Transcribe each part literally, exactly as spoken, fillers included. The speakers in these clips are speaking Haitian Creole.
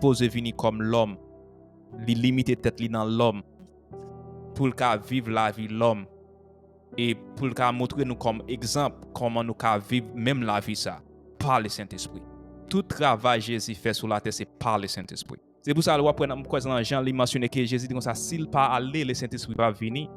sipoze vini kòm lòm. Li limite tèt li nan lòm pou l ka viv lavi lòm e pou l ka montre nou kòm egzanp kòman nou ka viv menm lavi sa pa Lesentespri. Tout travay Jezi fè sou latè se pa Lesentespri. Se pou sa w ap wè nan, m kwè se nan Jan li mansyone ke Jezi di konsa, si l pa ale, Lesentespri p ap vini.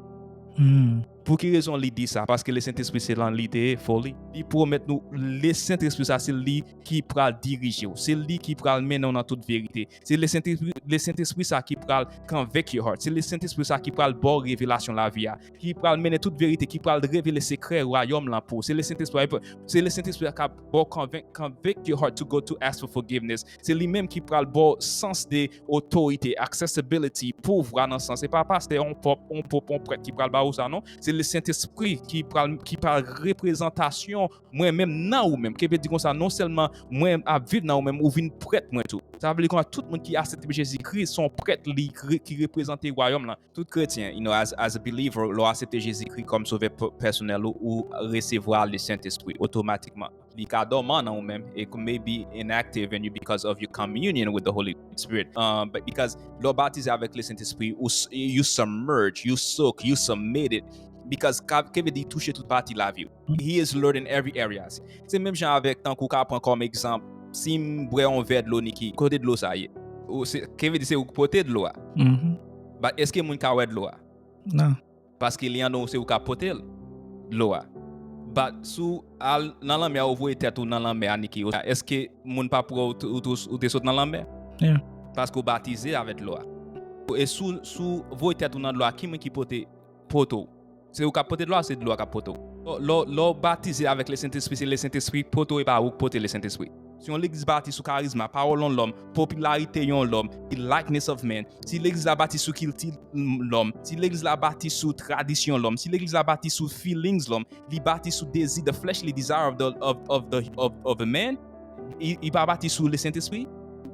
Pou ki rezon li di sa? Paske Lesentespri se nan li te ye, foli. Li pwomèt nou Lesentespri sa se li ki pral dirije w, se li ki pral mennen w nan tout verite. Se Lesentespri, Lesentespri sa ki pral convict your heart. Se Lesentespri sa ki pral ba w revelasyon lavi a, ki pral mennen tout verite, ki pral revele sekrè wayòm lan pou w. Se Lesentespri, se Lesentespri a k ap ba w convict, convict your heart to go to ask for forgiveness. Se li menm ki pral ba w sans de otorite, accessibility, pouvwa nan sans. Se pa pastè, yon pòp, yon pòp, yon prèt ki pral ba ou sa, non. Se Lesentespri ki pral, ki pral reprezantasyon mwen menm nan ou menm. Ki vle di konsa, non sèlman mwen ap viv nan ou menm, ou vin prèt mwen tou. Sa vle di konsa, tout moun ki aksepte Jezikri se yon prèt li re-, ki reprezante wayòm lan. Tout kretyen, you know, as, as a believer, lè w aksepte Jezikri kòm sovè p-, pèsonèl ou, ou resevwa Lesentespri otomatikman. Li ka dòman nan ou menm, it may be inactive in you because of your communion with the Holy Spirit. Um, but because lè w batize avèk Lesentespri, ou s-, you submerge, you soak, you submit it. Because ka, ke vle di touche tout pati lavi w. He is Lord in every areas. Se menm jan avèk tankou ka pran kòm egzanp, si m bwè yon vè dlo, Niki, kote dlo sa ye? Ou se, ke vle di se ou k pote dlo a. But èske moun ka wè dlo a? Non. Paske li andan w, se ou k ap pote l, dlo a. But si w al nan lanmè a, ou voye tèt ou nan lanmè a, Niki, èske moun p ap wè w, ou, ou, ou te sot nan lanmè? Paske w batize avèk dlo a. E si w, si w voye tèt ou nan dlo a, ki moun ki pote, pote w? Se ou k ap pote dlo a, se dlo a k ap pote w. Lè, lè, lè w batize avèk Lesentespri, se Lesentespri k pote w, e pa ou k pote Lesentespri. Si yon legliz bati sou karizma, pawòl yon lòm, popilarite yon lòm, the likeness of man, si legliz la bati sou kilti lòm, si legliz la bati sou tradisyon lòm, si legliz la bati sou feelings lòm, li bati sou dezi, the fleshly desire of the, of, of the, of, of a man, li, li pa bati sou Lesentespri,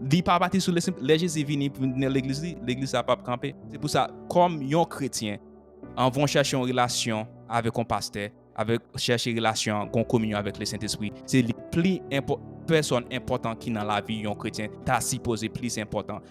li pa bati sou Lesentespri. Lè Jezi vini pou nan legliz li, legliz la p ap kanpe. Se pou sa, kòm yon kretyen, anvan w chèche yon relasyon avèk yon pastè, avèk chèche relasyon an, gon kominyon avèk Lesentespri, se li pli enpò-, pèsòn enpòtan ki nan lavi yon kretyen, ta sipoze plis enpòtan.